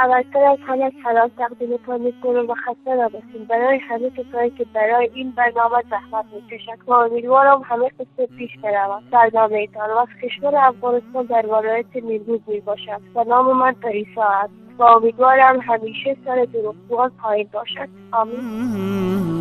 اولتر از همه سلام تقدیمتان میکنم و خسته نباشیم برای همه کسایی که برای این برنامه زحمت میکشند و امیدوارم همه قصه پیش برود. برنامه ایتان و از کشور افغانستان در ولایت نیمروز میباشد و نام من پریسا است و امیدوارم همیشه سر دروغگویان پایین باشد. آمین.